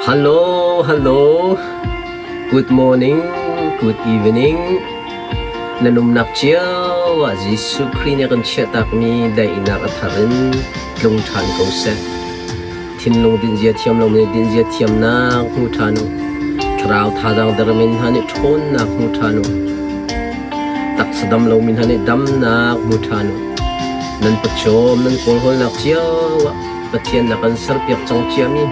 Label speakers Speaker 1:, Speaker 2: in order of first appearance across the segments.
Speaker 1: Hello, hello. Good morning, good evening. Na numnak cio ah Jesuh Khrih nih a kan chiahtakmi daihnak a thar in tlung ṭhan ko seh. Thinlung dinzia thiam lo nih dinzia thiamnak hmu ṭhan u. Thlarau thazaang dermi hna nih ṭhawnnak hmu ṭhan u. Taksa dam lomi hna nih damnak hmu ṭhan u. Nan pawcawm nan kawlhawlnak cio ah Pathian na kan serpiak cang ciami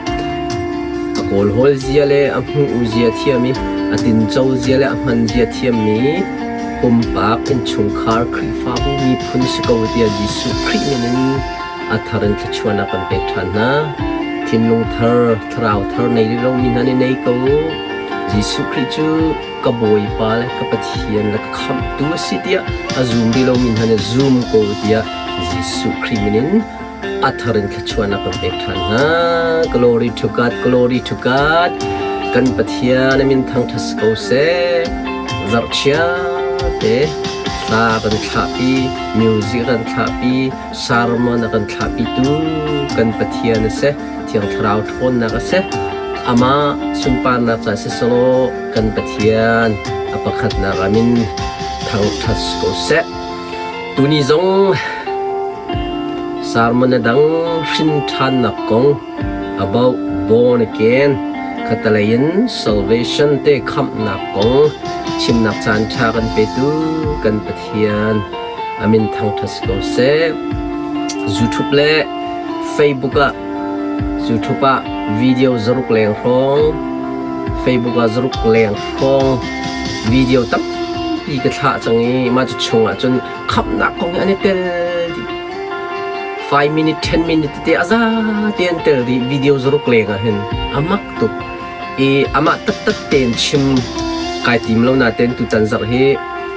Speaker 1: a kawlhawl zia le a hmuh zia thiam i a tinco zia le a hman zia thiammi pumpak innchungkhar Khrihfabu miphun si ko tiah Jesuh Khrih min in a thar in thluachuahnak kan pek ṭhan hna. Thinlung thar, thlarau thar nei rih lomi hna nih nei ko. Jesuh Khrih cu ka Bawipa le ka Pathian le ka Khamhtu a si tiah a zum rih lomi hna nih zum ko tiah Jesuh Khrih min in a thar in thluachuahnak kan pek ṭhan hna. Glory to God, glory to God. Kan Pathian a min thangṭhat si ko seh. Zarhchia te hla kan thlahpi, music kan thlahpi, sermon a kan thlahpitu kan Pathian a si. Thiang Thlarau ṭhawnnak a si. Amah sunparnak ca siselaw kan Pathian a pakhatnak a min thangṭhat si ko seh. Tuni zong Sermon a dang hrin ṭhannak kong about born again khatalei in salvation te khamhnak kong chimnak caan ṭha kan petu kan Pathian a min thangṭhat si ko seh. YouTube le Facebook ah YouTube ah video zaruk leng hrawng Facebook ah zaruk leng hrawng video tampi ka thlah cang i mah cu chung ah cun khamhnak kong hi an i tel dih. 5 minute 10 minute tete a za te an tel dih video zaruk leng ah hin a mak tuk i amah taktak tein chim kai tim lo natein tutan zarh hi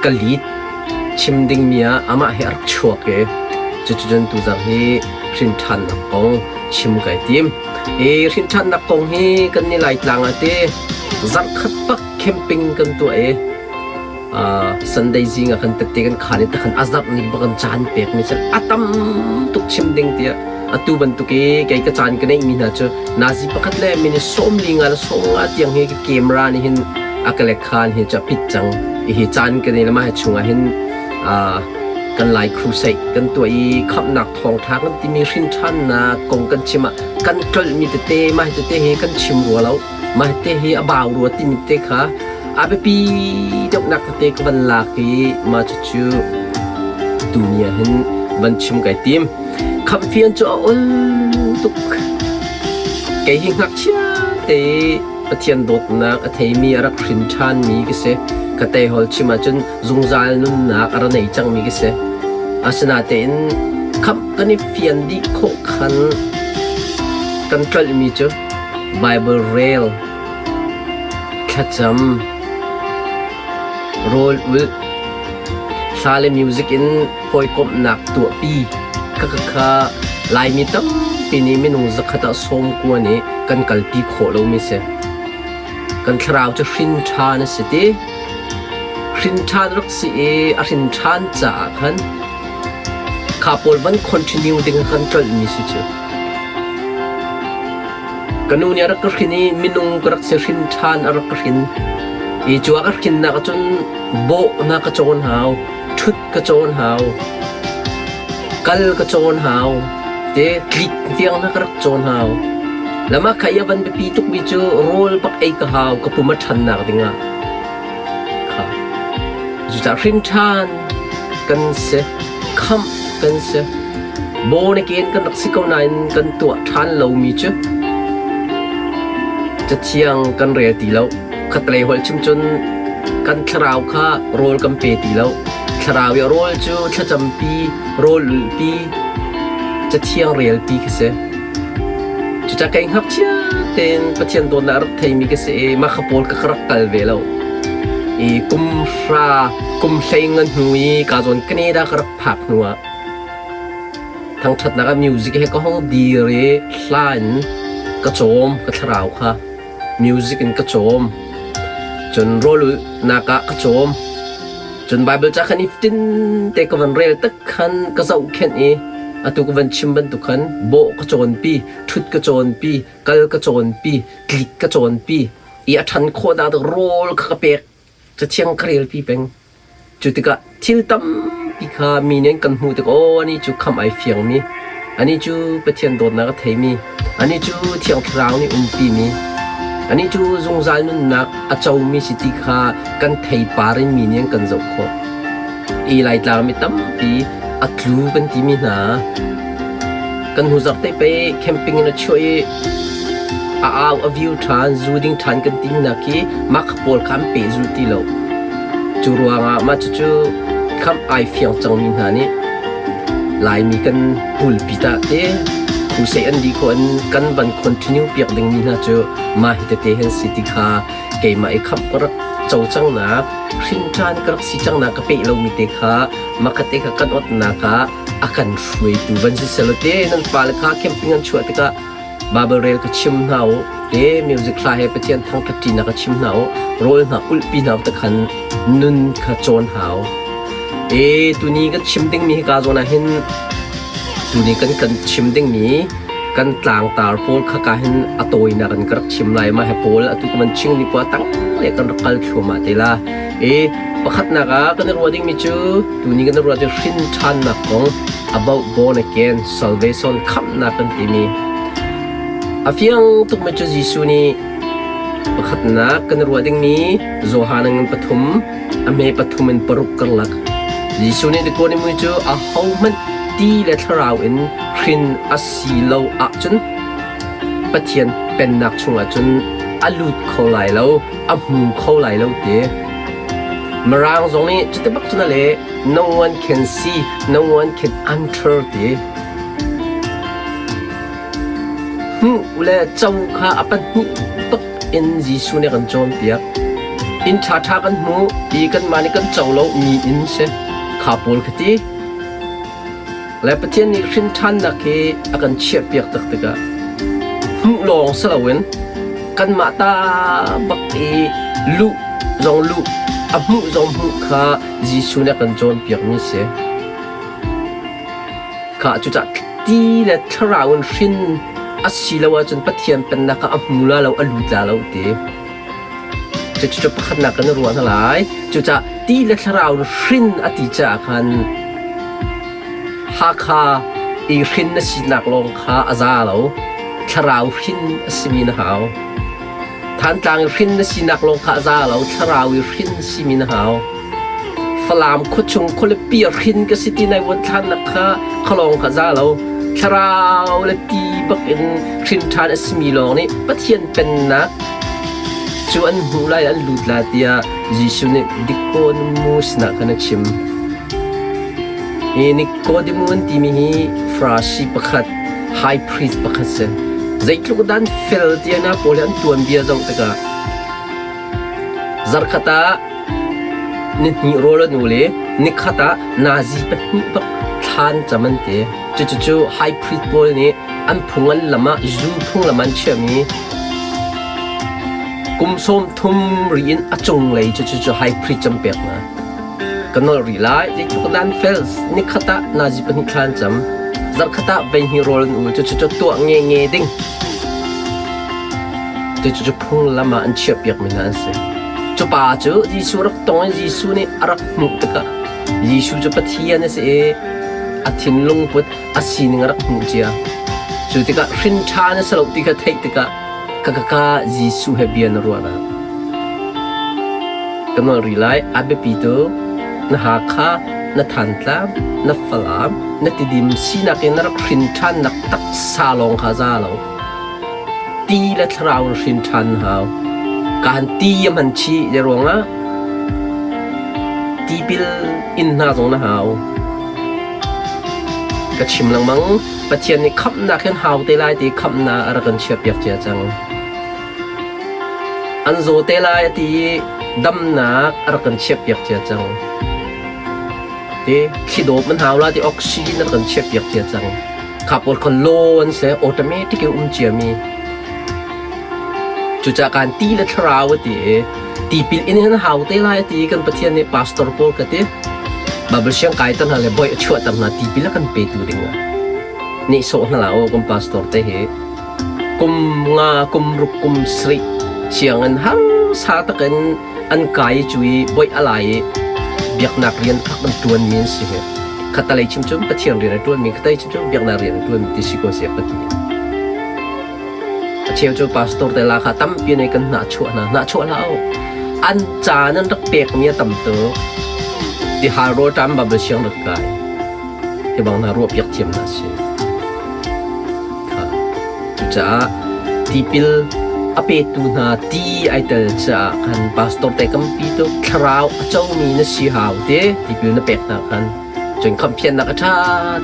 Speaker 1: ka lead chim dingmi ah amah hi a rak chuak i cuticun tuzarh hi hrinṭhannak kong chim kai tim. I hrinṭhannak kong hi kan ni Laitlang ah te zarhkhat bak camping kan tuah i Sunday zing ah kan tette kan khan i takhan a zarh ni bak kan caan pek mi cu a tam tuk chim ding tiah atu bantuk i kei ka caan ka neih mi hna cu nazi pakhat le mini sawmli nga le sawm nga tiang hi ka camera nih hin a ka lek khan hi cu a pit cang i hi caan ka nei le mah hi chungah hin kan Lai crusade kan tuah i khamhnak thawngṭha kan timi hrinṭhannak kong kan chim ah kan tlolhmi tete mah tete hi kan chim rua lo mah te hi a bau rua timi te kha a biapi deuhnak tete ka van lak i mah cucu tuni ah hin van chim kai tim. Khamhfian cu a ol tuk. Kei hi ngakchia te Pathian dawtnak a theimi a rak hrin ṭhanmi ka si. Ka teihol chim ahcun zungzal nunnak a ra nei cangmi ka si. Asinain khamh kan i fian dih khawh khan kan tlolhmi cu Bible rel, thlacam, rawl ulh, hla le music in hawikomhnak tuahpi khakha Laimi tampi nih minung zakhat ah sawmkua nih kan kalpi khawh lomi si. Kan thlarau cu hrin ṭhan a si ti. Hrin ṭhan rak si i a hrin ṭhan caah khan kha pawl van continue ding kan tlolhmi si cu. Ka nu nih a rak ka hrin i minung ka rak si hrin ṭhan a rak ka hrin. I cu a ka hrinnak ahcun bawh na ka cawn hau. Ṭhut ka cawn hau. Kal ka cawn hau. Te tlik tiang na ka rak cawn hau. Lama kha i a van biapi tukmi cu rawl bak ei ka hau ka pum a ṭhannak dingah. Kha. Cucaah hrin ṭhan kan si. Khamh kan si. Born again kan rak si ko nain kan tuah ṭhan lomi cu Cathiang kan rel ti lo. Khatlei holh chim cun kan thlarau kha rawl kan pe ti lo. Thlarau i rawl cu thlacampi, rawl ulhpi, cathiang relpi khi si. Cucaah kei ngakchia tein Pathian dawtnak a rak theimi ka si i mah kha pawl ka rak kal ve lo. I kum hra, kum hlei nga hnu i ka zawn Canada ka rak phak hnu ah thangṭhatnak ah music he ka hong dir i hla in ka cawm ka thlarau kha. Music in ka cawm. Cun rawlulhnak ah ka cawm. Cun Baibal ca khan iftin te ka van rel tak khan ka zohkhenh i Atu ka van chim bantuk khan bawh ka cawnpi, ṭhut ka cawnpi, kal ka cawnpi, tlik ka cawnpi i a ṭhan khawh nak ding rawl kha ka pek. Cathiang ka relpi peng. Cu tikah thil tampi kha mi nih an kan hmuh tik aw anih cu khamh ai fiangmi, anih cu Pathian dawtnak a theimi, anih cu Thiang Thlarau nih umpimi, anih cu zungzal nunnak a comi si ti kha kan theipar in mi nih an kan zoh khawh. I Laitlang mi tampi a tlu kan timi hna kan hnu zarh te pei camping in a chuah i a au a view ṭhan zu ding ṭhan kan timi hna khi mah kha pawl kha an pehzulh ti lo. Cu ruangah mah cucu khamh ai fiang cangmi hna nih Laimi kan pulpi ta te crusade an dih khawh in kan van continue piak dingmi hna cu mah hi tete hin si ti kha keimah i khamh ka rak co cangnak hrin ṭhan ka rak si cangnak ka peh lomi te kha makhat te kha kan otnak ah a kan hruaitu van si selaw te nan fale kha camping an chuah tikah Bible rel ka chim hna u te music hla he Pathian thangṭhat ṭinak ka chim hna u rawl hna ulhpi hna u takhan nun kha cawn hau e tuni kan chim dingmi hi ka zawn ah hin tuni kan kan chim dingmi kan tlangtar pawl kha ka hin a tawinak in ka rak chim lai ma he pawl atu ka man ching mi pa tang le kan rak kal thluahmah te la e pakhatnak ah kan i ruah dingmi cu tuni kan i ruah cu hrin ṭhannak kong about born again salvation khamhnak kan timi a fiang tukmi cu Jesuh nih pakhatnak kan i ruah dingmi Johan ngan pathum a hme pathum in paruk karlak Jesuh nih Nikodemu cu ahohmanh ti le thlarau in hrin a si lo ahcun Pathian pennak chungah cun a lut kho lai lo, a hmu kho lai lo ti. Mirang zong nih cuti bak cun a leh, no one can see, no one can enter ti. Hmuh le co kha a pahnih tuk in Jesuh nih a kan cawnpiak. Inn ṭhaṭha kan hmu i kanmah nih kan co lo mi inn si. Kha pawl kha ti. Le Pathian nih hrin ṭhannak hi a kan chiahpiak tak tikah hmuh lawng si loin kanmah ta bak i luh zong luh a hmuh zong hmuh kha Jesuh nih a kan cawnpiakmi si. Kha cucah ti le thlarau in hrin a si lo ahcun Pathian pennak ah a hmu la lo, a lut la lo ti. Cucu pakhatnak kan i ruah hna lai. Cucaah ti le thlarau in hrin a ti caah khan Hakha i hrin na sinak lawng kha a za lo. Thlarau hrin a simi na hau. Thantlang i hrin na sinak lawng kha a za lo. Thlarau i hrin simi na hau. Falam khuachung khualipi a hrin ka si ti nai vuan thlannak kha khalawng kha za lo. Thlarau le ti bak in hrin ṭhan a simi lawng nih Pathian pennak cu an hmuh lai an lut lai tiah Jesuh nih Nicodemus sinah khan a chim. Hi Nicodemus an timi hi Farasi pakhat, high priest pakhat si. Zeitluk dan fel tiah na pawl hi an tuanbia zoh tikah zarkhat ah nihnih rawl an ul i nikhat ah nazi pahnih bak thlan cam an ti. Cucu high priest pawl nih an phung an lam ah zu phunglam an chiahmi kum 30 ri in a cunglei cu cu high priest cam pek hna. Ka nolh rih lai, zeitluk nan fel, nikhat ah nazi pahnih thla an cam, zarkhat ah veihnih rawl an ul, cucu cu tuah nge nge ding. Cucu cu phunglam ah an chiahpiakmi hna an si. Cu pa cu Jesuh rak tong i Jesuh nih a rak hmuh tikah Jesuh cu Pathian a si i a thinlung put a sining a rak hmuh cia. Cu tikah hrin ṭha na si lo ti kha theih tikah ka ka ka Jesuh he bia na ruah nak. Ka nawl rih lai, a biapi tuk. Na Hakha, na Thantlang, na Falam, na Tidim sinak in na rak hrin ṭhannak taksa lawng kha za lo. Ti le thlarau in hrin ṭhan na hau. Kaan ti a hman chih de ruangah tipil in hna zong na hau. Ka chim lengmang, Pathian nih khamhnak hin hau te lai ti khamhnak a rak kan chiahpiak cia cang. An zaw te lai a ti i damnak a rak kan chiahpiak cia cang. Ti thli-dawp an hau la ti oxygen a rak kan chiahpiak cia cang. Kha pawl kha law an si, automatic in um ciami. Cucaah kan ti le thlarau a ti i tipil in hin hau te lai a ti i kan Pathian nih pastor pawl ka ti. Bible siang kai ter hna le boi a chuahter hna tipil a kan petu ding ah. Nihsawh hna hlah u kan pastor te hi. Kum nga, kum ruk, kum sarih sianginn harsa takin an kai cu i boih a lai i biaknak rian phak an ṭuanmi an si hi. Khatalei chim cun Pathian rian a ṭuanmi, khatalei chim cun biaknak rian a ṭuanmi ti si ko seh ka ti. A cheu cu pastor te la kha tampi nei kan hnahchuah hna. Hnahchuah hlah u. An ca nan rak pekmi a tam tuk. Tihal rawlṭam Bible siang rak kai. Hi bang hna ruahpiak thiam hna si. Kha. Cucaah tipil a petu hna ti ai tel caah khan pastor te kampi tuk thlarau a comi na si hau te tipil na pek hna khan cun khamhphiannak a ṭha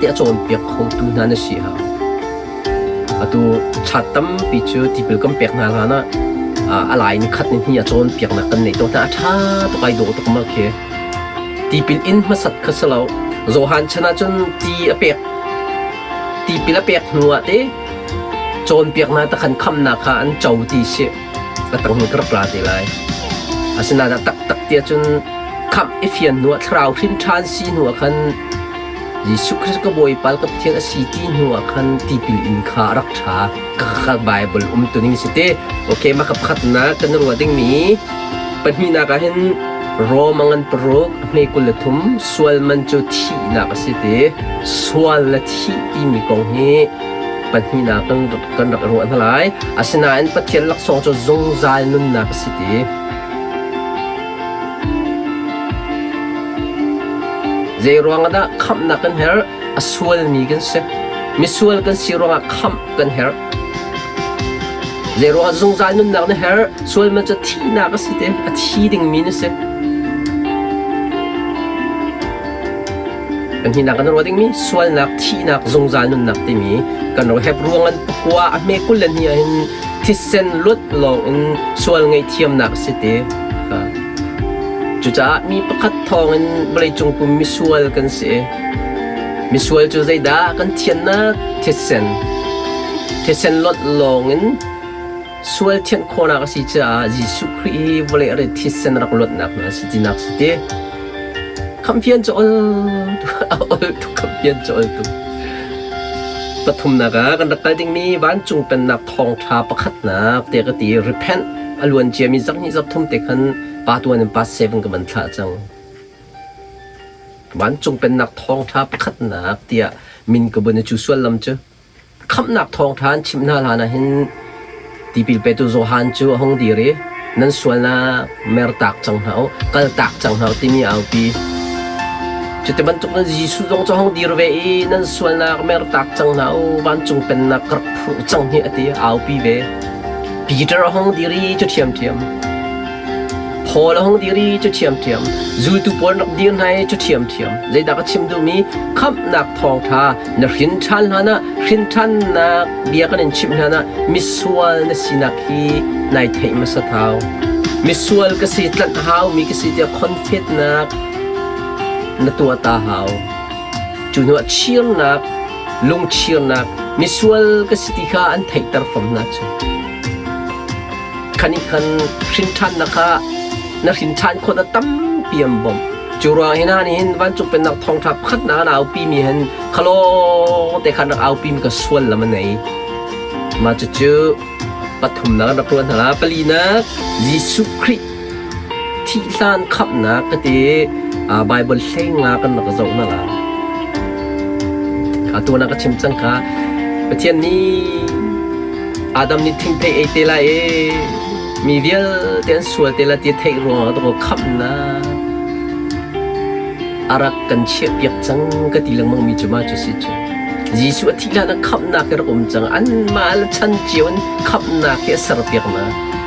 Speaker 1: te a cawnpiak khotu hna na si hau. Atu chat tampi cu tipil kan pek hna hlan ah a lai ni khat ni hnih a cawnpiaknak kan nei tawn hna. A ṭha tuk ai dawh tuk ma khi. Tipil in hmasat kha si lo. Johan chan ahcun ti a pek tipil a pek hnu ah te cawnpiaknak te khan khamnak kha an co ti si. A tang hnu ka rak ra te lai. Asinain a taktak ti ahcun khamh i fian hnu ah thlarau hrin ṭhan si hnu ah khan Jesuh Christ ka Bawipa ka Pathian a si ti hnu ah khan tipil in kha a rak ṭha. Ka Bible um tuning si te. Okay, mah ka pakhatnak kan ruah dingmi pahnihnak ah hin Rom a ngan paruk a hme 23 sual man cu thihnak a si ti. Sual le thih timi kong hi pahnihnak kan kan rak ruah hna lai. Asinain Pathian laksawng cu zungzal nunnak a si ti. Zei ruangah dah khamhnak kan herh? A sualmi kan si. Misual kan si ruangah khamh kan herh. Zei ruangah zungzal nunnak na herh? Sual man cu thihnak a si te, a thi dingmi na si. Kan hinak kan ruah dingmi sualnak, thihnak, zungzal nunnak timi kan ro hep ruang an pakua a hme kul le hnih ah hin thisen luat lawng in sual ngaihthiamnak a si te. Cucaah mi pakhat thawngin vawleicung pum misual kan si. Misual cu zeidah kan thiannak thisen. Thisen lot lawngin sual thianh khawhnak a si caah Jesuh Khrih hi vawlei a thisen rak luatnak hna a si tinak si ti. Khamhfian cu ol ol tuk khamhfian cu ol tuk. Pathumnak ah kan rak kal dingmi vancung pennak thawngṭha pakhatnak tiah ka ti repent a luan ciami zarhhnih zarhthum te khan pa tuan in pa seven ka van thlah cang. Vancung pennak thawngṭha pakhatnak tiah min ka bun i cu suallam cu khamhnak thawngṭha an chimh hna hlan ah hin tipil petu Johan cu a hung dir i nan sualnak mertak cang hna u, kaltak cang hna u timi a aupi. Cuti bantuk in Jesuh zong cu hung dir ve i nan sualnak mertak cang hna u, vancung pennak ka rak phurh cang hi a ti, a aupi ve. Peter a hung dir i cu ṭhiamṭhiam. Paul a hung dir i cu ṭhiamṭhiam. Zultu pawl rak dir hna i cu ṭhiamṭhiam. Zeidah ka chim duhmi khamhnak thawngṭha na hrin ṭhan hlan ah hrin ṭhannak bia kan in chimh hlan ah misual na sinak hi nai theih hmasa hau. Misual ka si tlanh haumi ka si tiah confetnak na tuah ta hau. Cu hnuah chirnak, lungchirnak, misual ka si ti kha an theihter fom hna cu. Khan i khan hrin ṭhannak kha na hrin ṭhan khawh na tampi an bawmh. Cu ruang hi hna nih hin vancung pennak thawngṭha pakhatnak an aupi mi hin khalawng te khan rak aupi mi ka sual lam a nei. Mah cucu pathumnak an rak ruah hna la. Palinak Jesuh Khrih thih hlan khamhnak ka ti Bible hleng nga kan rak zoh hna la. Atu na ka chim cang kha Pathian nih Adam nih thingthei ei te lai i mi vialte an sual te lai ti theih ruangah ka khamhnak a rak kan chiahpiak cang ka ti lengmang mi cu ma cu si cu Jesuh a thih hlan ah khamhnak hi rak um cang anmah le chan cio in khamhnak hi a serpiak na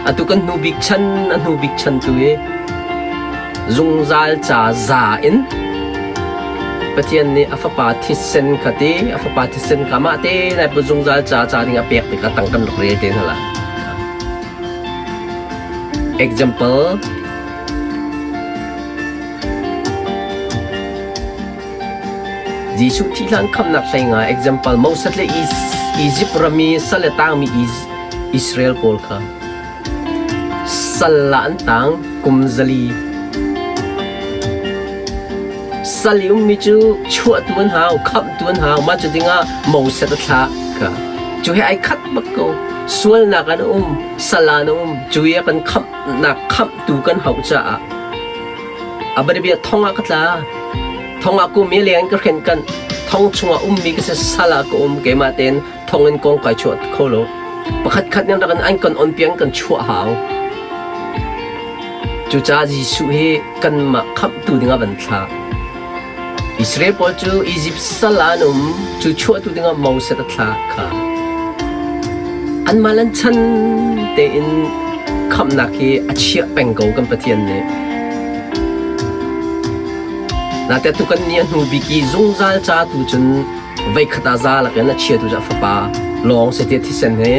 Speaker 1: atu kan hnu bik chan a hnu bik chan tu hi zungzal ca za in Pathian nih a fapa thisen kha ti a fapa thisen kha mah te nai pu zungzal ca ca ding a pek tikah tang kan rak rel te hna la example Jesuh thih hlan khamnak hlei nga example Moses le Egypt ram i sal le tangmi Israel pawl kha sal ah an tang kum 400. Sal i ummi cu chuahtu an hau, khamhtu an hau. Mah cu dingah Moses a thlah kha. Cu he ai khat bak ko. Sualnak an um, sal ah an um. Cu i a kan khamhnak khamhtu kan hauh caah a bianabia thong ah ka tla. Thong ah kum i leng ka hren kanh. Thong chungah ummi ka si sal ah ka um. Keimah tein thong in kong kai chuah kho lo. Pakhat khat nih rak an kan on piang kan chuah hau. Cucaah Jesuh hi kanmah khamhtu dingah van thlah. Israel pawl cu Izipt sal ah an um, cu chuahtu dingah Moses a thlah kha. Anmah lan chan tein khamhnak hi a chiah peng ko kan Pathian nih. Nate tu kan ni a hnu bik i zungzal ca tu cun voikhat ah za lakin a chiatu cu a fapa lawng si ti thisen he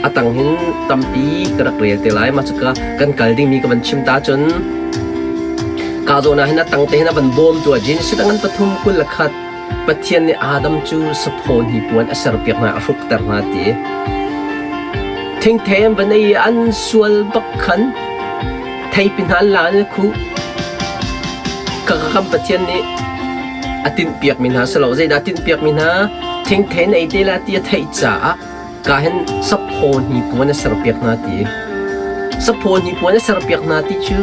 Speaker 1: a tang hin tampi ka rak rel te lai. Mah cuka kan kal dingmi ka van chim ta cun ka zawn ah hin a tang te hin a van bawmtu ah Genesis dang an 3:21 Pathian nih Adam cu saphaw hnipuan a serpiak hna a hrukter hna ti. Thingthei an van ei i an sual bak khan theipi hna an la an i khuh. Ka kan Pathian nih a tinhpiakmi hna si lo. Zeidah a tinhpiakmi hna? Thingthei na ei te la ti a theih caah ka hin saphaw hnipuan a serpiak hna ti. Saphaw hnipuan a serpiak hna ti cu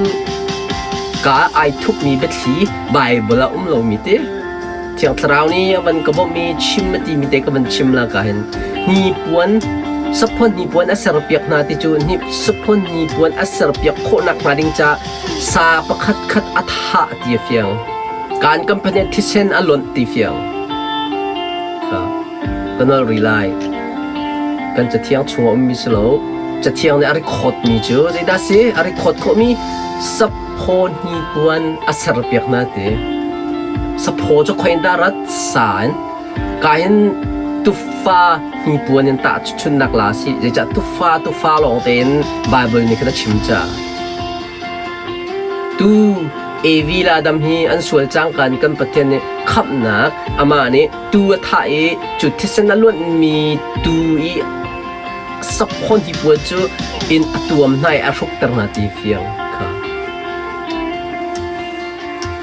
Speaker 1: ka ai thupmi biathli Bible ah um lomi ti. Thiang Thlarau nih a van ka bawmh i chim a timi te ka van chim la ka hin hnipuan saphaw hnipuan a serpiak hna ti cu saphaw hnipuan a serpiak khawhnak hnga ding ca sa pakhat khat a thah ti a fiang. Kaan company thisen a lonh ti fiang. Ka nol rih lai. Kan cathiang chung a ummi si lo. Cathiang nih a record mi cu zeidah si? A record khawhmi saphaw hnipuan a serpiak hna ti. Saphaw cu khoin dah rat sa in ka hin tufa hnipuan in tah chunnak la si. Zeicah tufa tufa lawng tein Bible nih khan a chim ca. Tu Evi le Adam hi an sual cangka in kan Pathian nih khamhnak amah nih tuu a thah i cu thisen a luanhmi tuu i saphawn hnipuan cu in a tuam hna i a hrukter hna ti fiang kha.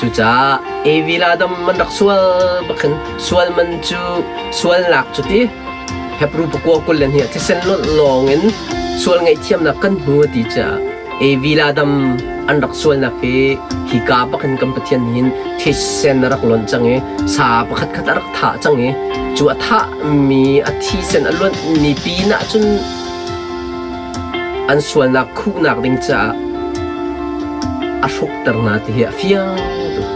Speaker 1: Cucaah Evi le Adam an rak sual bak khin sual man cu sualnak cu ti Hebrew pakua 22 thisen luanh lawng in sual ngaihthiamnak kan hmu a ti caah Evi le Adam an rak sualnak hi hika bakin kan Pathian hin thisen a rak lonh cang i sa pakhat khat a rak thah cang i cu a thahmi a thisen a luanhmi pin ah cun an sualnak khuhnak ding caah a hrukter hna ti hi a fiang tuk.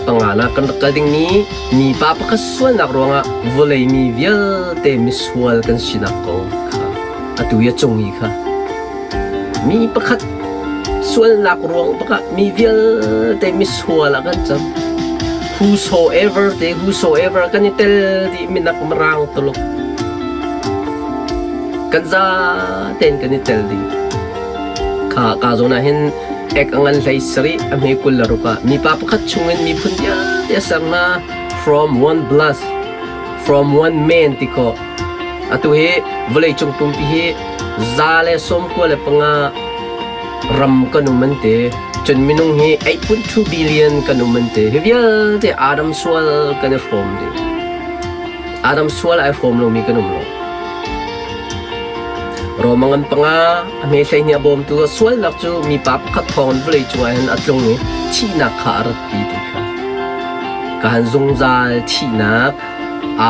Speaker 1: Panganak kan rak kal dingmi mipa pakhat sualnak ruangah vawlei mi vialte misual kan sinak kong kha atu i a cung i kha mi pakhat sualnak ruang bakah mi vialte misual ah kan cang. Whosoever te whosoever kan i tel dih minak mirang tuluk kan za tein kan i tel dih. Kha ka zawn ah hin Ek a ngan hlei sarih a hme 26 ah mipa pakhat chungin miphun vialte a ser hna from one blood from one man ti khawh. Atu hi vawleicung pumpi hi 195 ram kan um an ti. Cun minung hi 8.2 billion kan um an ti. Hi vialte Adam sual kan i hrawm dih. Adam sual ai hrawm lomi kan um lo. Rom a ngan panga a hme 12 a bawmtu a sualnak cu mipa pakhat thawngin vawlei cungah hin a tlung i thihnak kha a ratpi ti kha. Ka han zungzal thihnak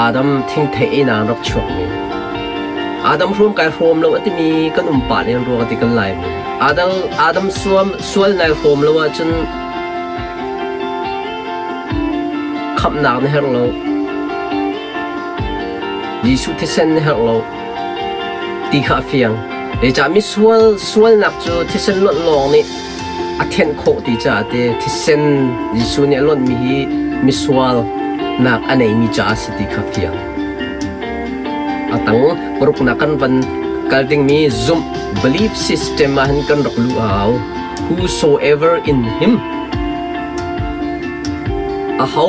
Speaker 1: Adam thingthei einak rak chuakmi. Adam hrawm kai hrawm lo a timi kan um pah len ruang ti kan lai mi. Adam Adam suam sual nai hrawm lo ahcun khamhnak na herh lo. Jesuh thisen na herh lo ti kha a fiang. Zeicah misual sualnak cu thisen luanh lawng nih a thenh khawh ti caah te thisen Jesuh nih a luanhmi hi misual nak a neimi caah a si ti kha fiang. A tang paruknak kan van kal dingmi zumh belief system ah hin kan rak luh a hau. Whosoever in him Aho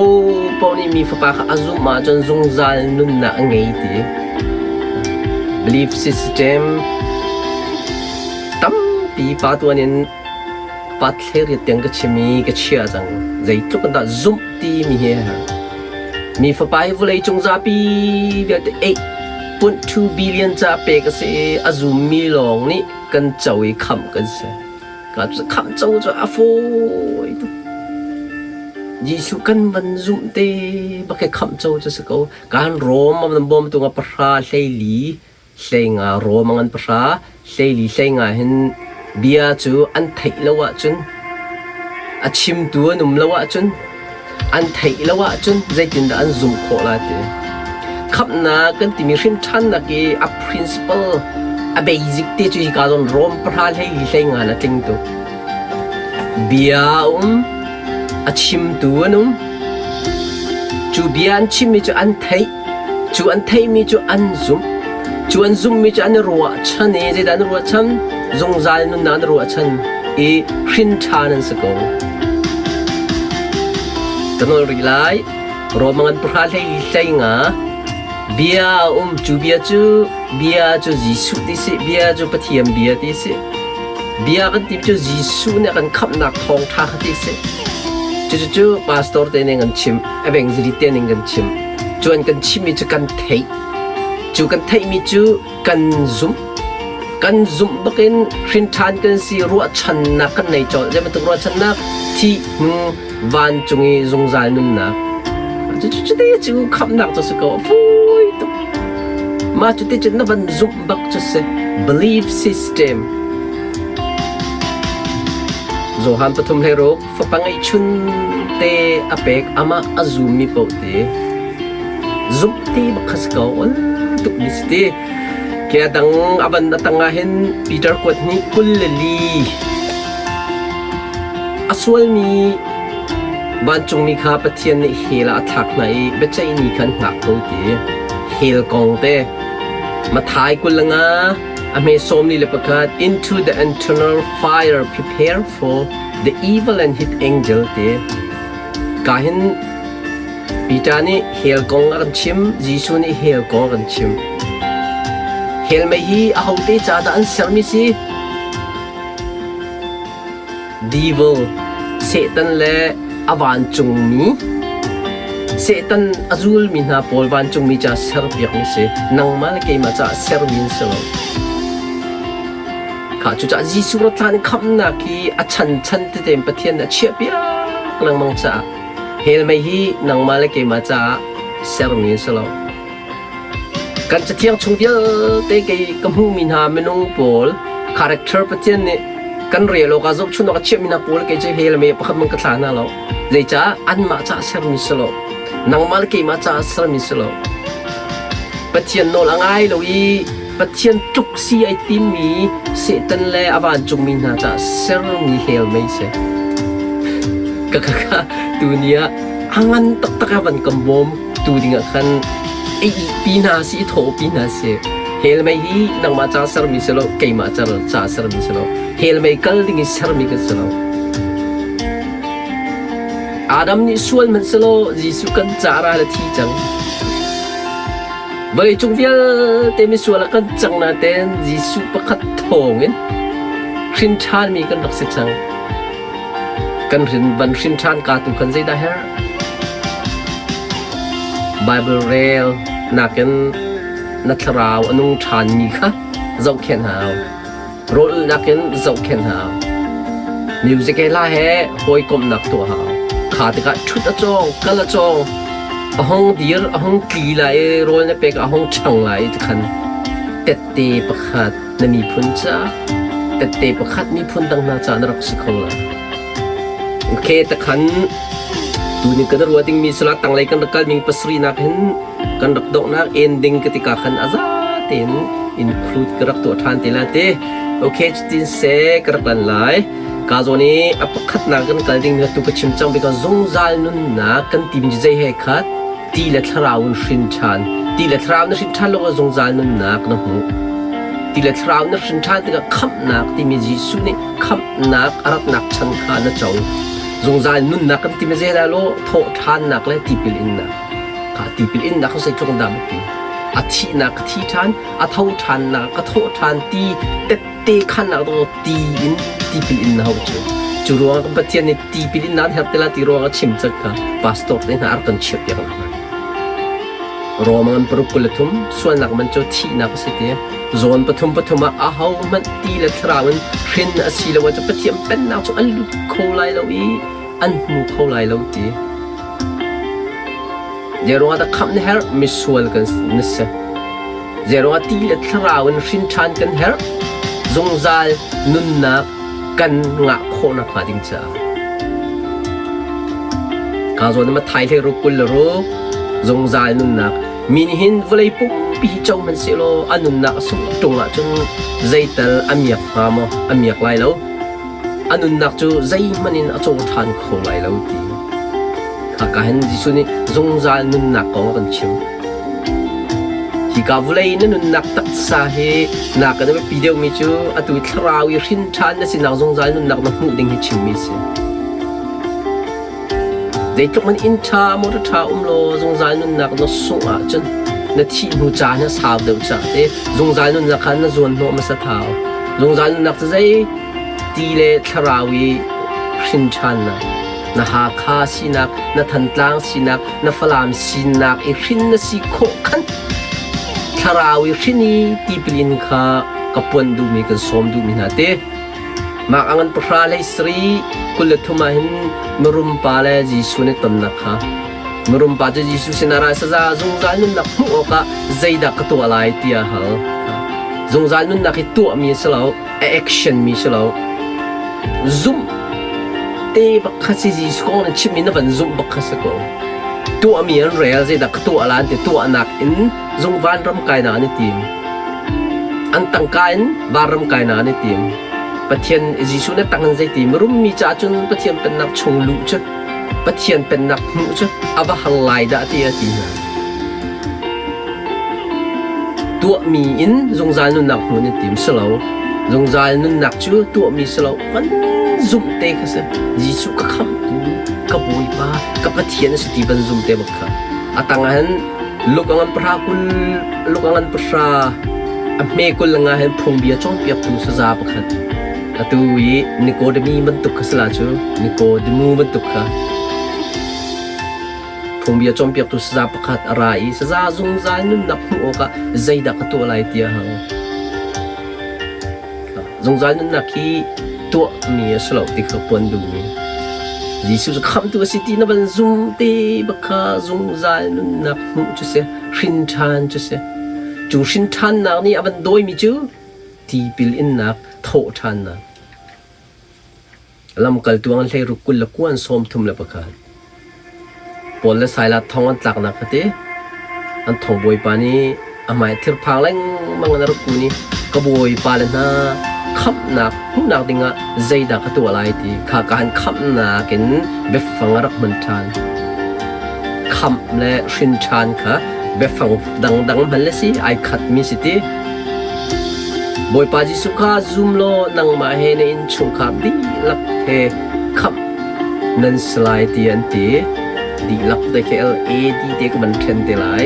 Speaker 1: paoh nih mi fapa kha a zumh ahcun zungzal nunnak a ngei ti. Belief system tampi pa tuan in Pat hlei tiang ka chim i ka chia cang. Zeitluk in dah zumh timi hi a herh. Mi fapa hi vawlei cung zapi vialte 8.2 billion ca pek a si i a zummi lawng nih kan co i khamh kan si. Khamh co cu a fawi tuk. Jesuh kan van zumh te bak hi khamh co cu si ko. Kan Rom an bawm tung ah pahra hleili hleinga Rom an pahra hleili hleinga hin bia cu an theih lo ahcun a chimtu an um lo ahcun an theih lo ahcun zeitindah an zumh khawh lai ti. Khamhnak kan timi hrimṭhannak i a principle a basic te cu hika zawn Rom pahra hleili hleinga in a tling tuk. Bia a um, a chimtu an um. Cu bia an chimmi cu an theih. Cu an theihmi cu an zumh. Cu an zumhmi cu an i ruahchan i zeidah an i ruahchan? Zungzal nunnak an i ruahchan i hrin ṭhan an si ko. Ka nawl rih lai. Rom ngan pahra hlei hlei nga bia a um. Cu bia cu bia cu Jesuh ti si, bia cu Pathian bia ti si. Bia kan ti cu Jesuh nih a kan khamhnak thawngṭha kha ti si. Cucu pastor te ning an chim, evangelist te ning kan chim. Cu an kan chimmi cu kan theih. Cu kan theihmi cu kan zumh. Kan zumh bakin hrinṭhan kan si ruahchannak kan nei colh. Zei bantuk ruahchannak? Thih hnu vancung i zungzal nunnak. Cucu te cu khamhnak cu si ko. A fawi tuk. Mah cu te cun na van zumh bak cu si. Belief system. Johan pathum hlei ruk fapa ngeihchun te a pek amah a zummi paoh te zumh ti bak kha si ko. Ol tuk mi si ti. Ke dang a van a tang ah hin Peter kuat hnih 24 A sualmi vancungmi kha Pathian nih hell ah a thlak hna i biaceih ni kha an hngak ko ti. Hell kong te. Matthai 25 a hme 41 into the eternal fire prepare for the evil and his angel ti. Ka hin Peter nih hell kong a kan chim, Jesuh nih hell kong a kan chim. Hell mei hi ahote ca dah an sermi si? Devil, Satan le a vancungmi Satan a zulmi hna pawl vancungmi ca serpiakmi si. Nangmah le keimah caah sermi an si lo. Kha cucaah Jesuh rat hlan khamhnak hi a chanchan tete in Pathian nih a chiahpiak lengmang caah hell mei hi nangmah le keimah caah sermi an si lo. Kan cathiang chung vialte kei ka hmuhmi hna minung pawl character Pathian nih kan rel awk ah zohchunh awk a chiahmi hna pawl kei cu hell mei pakhat hmanh ka thla hna lo. Zeicah anmah caah sermi si lo. Nangmah le keimah caah sermi si lo. Pathian nawl a ngai lo i Pathian tluk si ai timmi Satan le a vancungmi hna caah sermi hell mei si. Ka ka ka tuni ah a ngan taktak a van ka bawm tu ding ah khan i pi hna si i thaw pi hna si. Hell mei hi nangmah ca sermi si lo, keimah ca sermi si lo. Hell mei kal ding i sermi kan si lo. Adam nih sual hmanh selaw Jesuh kan ca ral a thi cang. Vawleicung vialte misual ah kan cang nain Jesuh pakhat thawngin hrin ṭhanmi kan rak si cang. Kan hrin van hrin ṭhan ka tu khan zeidah herh? Bible rel nakin na thlarau a nung ṭhanmi kha zohkhenh hau. Rawl ulhnak in zohkhenh hau. Music he hla he hawikomhnak tuah hau. Kha tikah ṭhut a cawng, kal a cawng, a hong dir, a hong tli lai i rawl na pek a hong ṭhang lai i tikhan tette pakhat na miphun caah tette pakhat miphun dang hna caah na rak si kho lai. Okay, takhan tuni kan ruah dingmi sula tanglei kan rak kal ming pasarih nak hin kan rak donghnak ending ka tika khan a za tein include ka rak tuah ṭhan te la te. Okay, cutin se ka rak lan lai. Ka zawn i a pakhatnak kan kal ding mi tu ka chim cang because zungzal nunnak kan tim zei he khat ti le thlarau in hrin ṭhan. Ti le thlarau na hrin ṭhan lo zungzal nunnak na hmu. Ti le thlarau na hrin ṭhan tikah khamhnak timi Jesuh nih khamhnak a ratnak chan kha na co. Zungzal nunnak kan timi zei lai lo thawh ṭhannak le tipil innak. Kha tipil innak cu zeitluk dah biapi. A thihnak ka thi ṭhan, a tho ṭhannak ka thawh ṭhan ti tette khannak dawh ti in tipil in na hau cu. Cu ruangah kan Pathian nih tipil in nan herh te la ti ruangah chim cang kha pastor te hna a rak kan chiah piak hna. Rom ngan paruk 23 sualnak man cu thihnak a si ti. Zawn pathum pathum ah aho hmanh ti le thlarau in hrin a si lo ahcun Pathian pennak cu an lut kho lai lo i an hmu kho lai lo ti. Zeiruangah dah khamh na herh? Misual kan na si. Zeiruangah ti le thlarau in hrin ṭhan kan herh? Zungzal nunnak kan ngah khawh nakhnga ding caah. Ka zawn ma thai hlei ruk 26 zungzal nunnak mi nih hin vawlei pumpi hi co hmanhsehlaw a nunnak a sungh ṭung ahcun zeital a miak hnga maw? A miak lai lo. A nunnak cu zeihmanh in a caw ṭhan kho lai lo ti. Khaka hin Jesuh nih zungzal nunnak kong a kan chim. Hika vawlei na nunnak taksa hi nakin a biapi deuhmi cu atu i thlarau i hrin ṭhan na sinak zungzal nunnak na hmuh ding hi chimmi a si. Zeitluk man inn ṭha motor ṭha um law zungzal nunnak na sungh ahcun na thih hnu caan hi a sau deuh caah te zungzal nunnak kha na zuan hnawh hmasa thau. Zungzal nunnak cu zei ti le thlarau i hrin ṭhannak, na Hakha sinak, na Thantlang sinak, na Falam sinak i hrin na si khawh khan thlarau i hrin i tipil in kha ka puan duhmi kan sawm duhmi hna te. Mah a ngan pahra hlei sarih 23 ah hin mirum pa le Jesuh nih tonnak kha mirum pa cu Jesuh sinah ra saza zungzal nunnak hmuh awkah zeidah ka tuah lai tiah a hal. Zungzal nunnak hi tuahmi a si lo, a action mi si lo. Zumh te bak kha si Jesuh kong na chimmi na van zumh bak kha si ko. Tuahmi an rel zeidah ka tuah la an ti tuahnak in zung vanram kainak an i tim. An tangka in vanram kainak an i tim. Pathian Jesuh na tang in zeiti mirummi caah cun Pathian pennak chung luh cu Pathian pennak hmuh cu a va har lai dah ti a ti hna. Tuahmi in zungzal nunnak hmuh na tim si lo. Zungzal nunnak cu tuahmi si lo. Van zumh te kha si. Jesuh ka khamhtu, ka Bawipa, ka Pathian a si ti van zum te bak kha. A tang ah hin luk a ngan pahra 20 luk a ngan pahra a hme 25 hin phungbia cawnpiaktu saza pakhat atu i Nikodemi bantuk kha si la cu Nikodemu bantuk kha phungbia cawnpiaktu saza pakhat a ra i saza zungzal nunnak hmuh awkah zeidah ka tuah lai tiah a hal. Zungzal nunnak hi tuahmi a si lo ti kha puan duhmi. Jesuh cu khamhtu a si ti na van zum te bak kha zungzal nunnak hmuh cu si, hrin ṭhan cu si. Cu hrin ṭhannak nih a van dawimi cu tipil innak, thawh ṭhannak. Lamkaltu an hleiruk 29 31. Paul le Silas thong an tlaknak kha ti an thongbawipa nih a hmai thirphang lengmang in a rak kun i ka bawipa le hna khamhnak hmuhnak dingah zeidah ka tuah lai ti kha ka han khamhnak in biafang a rak hman ṭhan. Khamh le hrin ṭhan kha biafang dangdang hman le si ai khatmi si ti. Bawipa Jesuh kha zum law nangmah he na innchungkhar dihlak he khamh nan si lai ti an ti. Dihlak te khi L-A-D te ka van ṭhen te lai.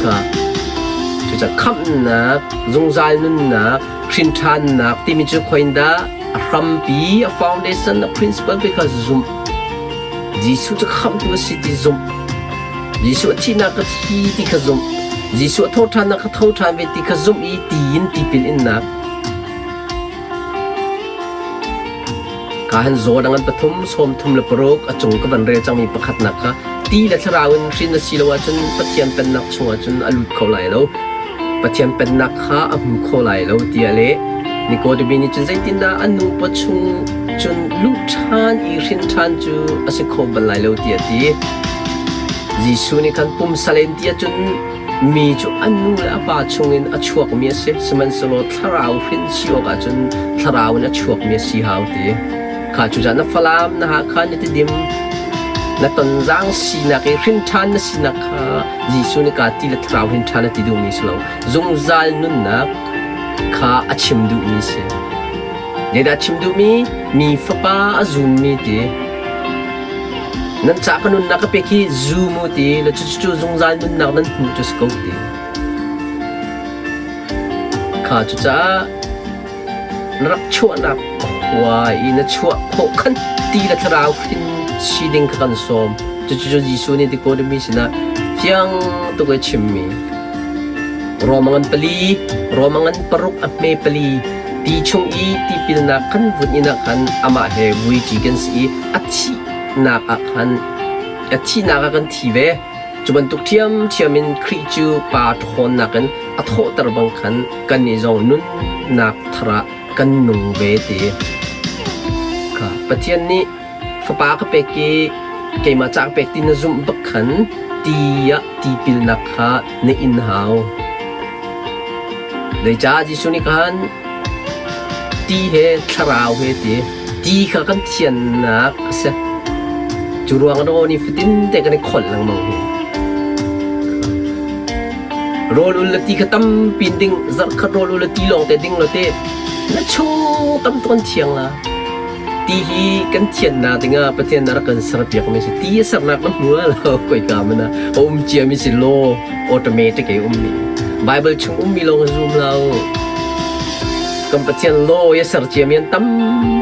Speaker 1: Ka cucaah khamhnak, zungzal nunnak, hrinṭhannak timi cu khoindah a hrampi, a foundation, a principle ti kha zumh. Jesuh cu khamhtu a si ti zumh. Jesuh a thihnak ka thi ti kha zumh. Jesuh a thawhṭhannak ka tho ṭhan ve ti kha zumh i ti in tipil innak. Ka han zaw dang an pathum 36 a cung ka van rel cangmi pakhatnak kha ti le thlarau in hrin a si lo ahcun Pathian pennak chungah cun a lut kho lai lo. Pathian pennak kha a hmu kho lai lo tiah le Nikodemi nih cun zeitindah a nu pawchung cun luh ṭhan i hrin ṭhan cu a si kho bal lai lo tiah a ti. Jesuh nih khan pumsalen ti ahcun mi cu a nu le a pa chungin a chuakmi a si, sihmanhsehlaw thlarau hrin si awkah cun thlarau in a chuakmi a si hau ti. Kha cucaah na Falam, na Hakha, na Tidim, na Tonzang sinak i hrin ṭhan na sinak kha Jesuh nih kaa ti le thlarau hrin ṭhan a ti duhmi si lo. Zungzal nunnak kha a chim duhmi si. Zeidah a chim duhmi? Mi fapa a zummi ti. Nan ca ka nunnak ka pek hi zum u ti le cucu zungzal nunnak nan hmuh cu si ko ti. Kha cucaah na rak chuahnak khua i na chuah khawh khan ti le thlarau hrin si ding kha kan sawm. Cucu Jesuh nih Nicodemus sinah fiang tuk i chimmi. Rom ngan pali, Rom ngan paruk a hme pali, ti chung i tipilnak kan vun in ah khan amah he vuiṭi kan si i a thihnak ah khan a thihnak ah kan thi ve. Cu bantuk ṭhiamṭhiam in Khrih cu Pa ṭhawnnak in a thawhter bang khan kannih zong nunnak thar ah kan nung ve ti. Kha Pathian nih fapa ka pek i keimah ca ka pek ti na zumh bak khan ti ah tipilnak kha na in hau. Zeicah Jesuh nih khan ti he thlarau he ti ti kha kan thiannak a si. Cu ruang ah ni fatin te kan i kholh lengmang hi. Rawl ul le ti kha tampi in ding, zarh khat rawl ul le ti lawng te ding lo te na chung tam tuk an thiang la. Ti hi kan thiannak dingah Pathian a rak kan serpiak mi si. Ti a sernak na hmu lo koika man ah a um cia mi si law automatic ei um mi. Bible chung um mi lawng zum lo. Kan Pathian law i a ser cia mi an tam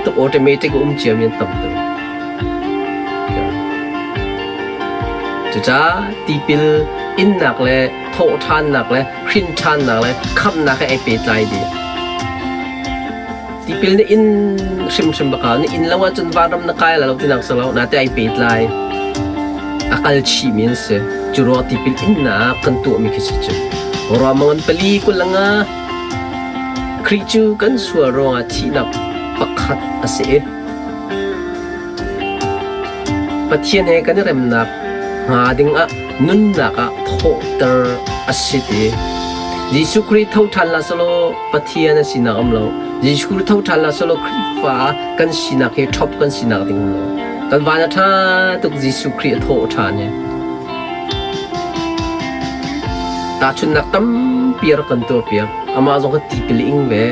Speaker 1: tuk automatic a um cia mi an tam tuk. Cucaah tipil innak le thawhṭhannak le hrinṭhannak le khamhnak he ai pehtlai dih. Tipil na in hrimhrim bak na inn lo ahcun vanram na kai la lo tinak si lo nate ai pehtlai. A kal chihmi an si. Cu ruang tipil innak kan tuahmi khi si cu. Ruahmangan pali kulanga Khrih cu kan sual ruangah thihnak pakhat a si i Pathian he kan i remnak hnga dingah nunnak ah thawhter a si ti. Jesuh Khrih tho ṭhan la selaw Pathian a sinak um lo. Jesuh Khrih tho ṭhan la selaw Khrihfa kan sinak hi ṭhop kan sinak ding um lo. Kan van a ṭha tuk Jesuh Khrih a thawh ṭhan hi. Tahchunhnak tampi a rak kan tuahpiak. Amah zong kha tipil ing ve.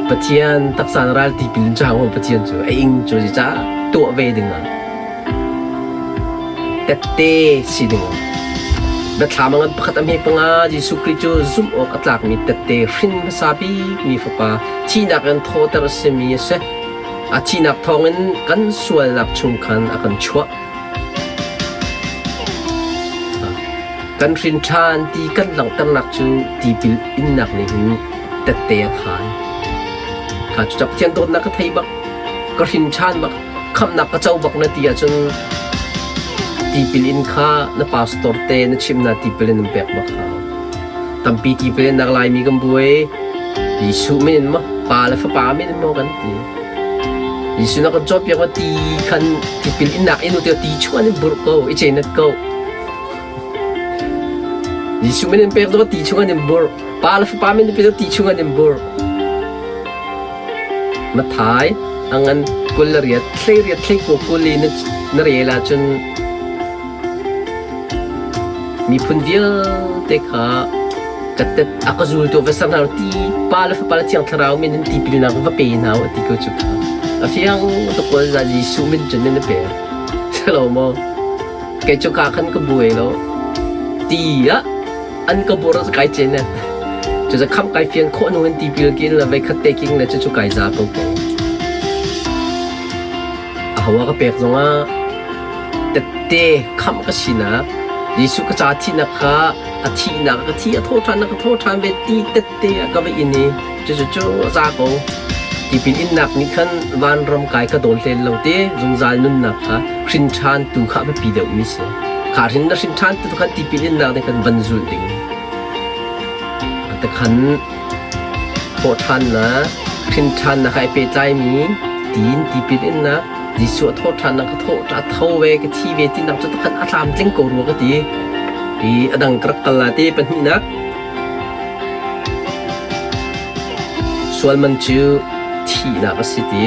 Speaker 1: Pathian taksa na ral tipil in chang Pathian cu a ing cu caah tuah ve ding ah tette si ding ah biathlam a ngan pakhat a hme panga Jesuh Khrih cu zumh awk a tlakmi tette hrin hmasa bikmi fapa thihnak in thawter a simi a si. A thihnak thawngin kan sualnak chung khan a kan chuah. Kan hrin ṭhan ti kan langhternak cu tipil innak nih hin tette a khaan. Kha cu Pathian dawtnak ka thei bak, ka hrin ṭhan bak, khamhnak ka co bak na ti ahcun tipil in kha na pastor te na chimh na tipil in an pek bak hau. Tampi tipil innak Laimi kan buai. Jesuh min in maw, Pa le Fapa min in maw kan ti. Jesuh na kan cawnpiak ma ti khan tipil innak in te ti chuan in burh ko, i cenat ko. Jesuh min in pek zong ti chung an in burh. Pa le Fapa min in pek ti chung an in burh. Mathai angan kul le riat thlei riat thlei ko kul i na rel ahcun miphun vialte kha ka tet a ka zultu va ser hna ti Pa le Fapa le Thiang Thlarau min in tipilnak va pe hna u ti ko cu kha a fiang tuk ko za Jesuh min cun na pe selo maw kei cu ka khan ka buai lo ti ah an ka bur kai chen ne cu za kham kai fian khawh nu in tipil kin la vei khat te king le cu cu kai za ko ko a hawa ka pek zongah tette khamh ka sinak Jesuh ka ca thihnak kha a thihnak ka thi a tho ṭhan ka tho ṭhan ve ti tette ah ka va in i cucu cu a za ko tipil innak nih khan vanram kai ka dawn hlen lo te zungzal nunnak kha hrin ṭhan tu kha a biapi deuhmi si kha hrin na hrin ṭhan tu khan tipil innak nih khan van zulh ding tikhan thawhṭhannak hrin ṭhannak ai pehtlaimi tiin tipil innak Jesuh a thawhṭhannak ka thawh a tho ve ka thi ve tinak cu takhan a tlamtling ko rua ka ti i a dang ka rak kal la te pahnihnak sual man cu thihnak a si ti.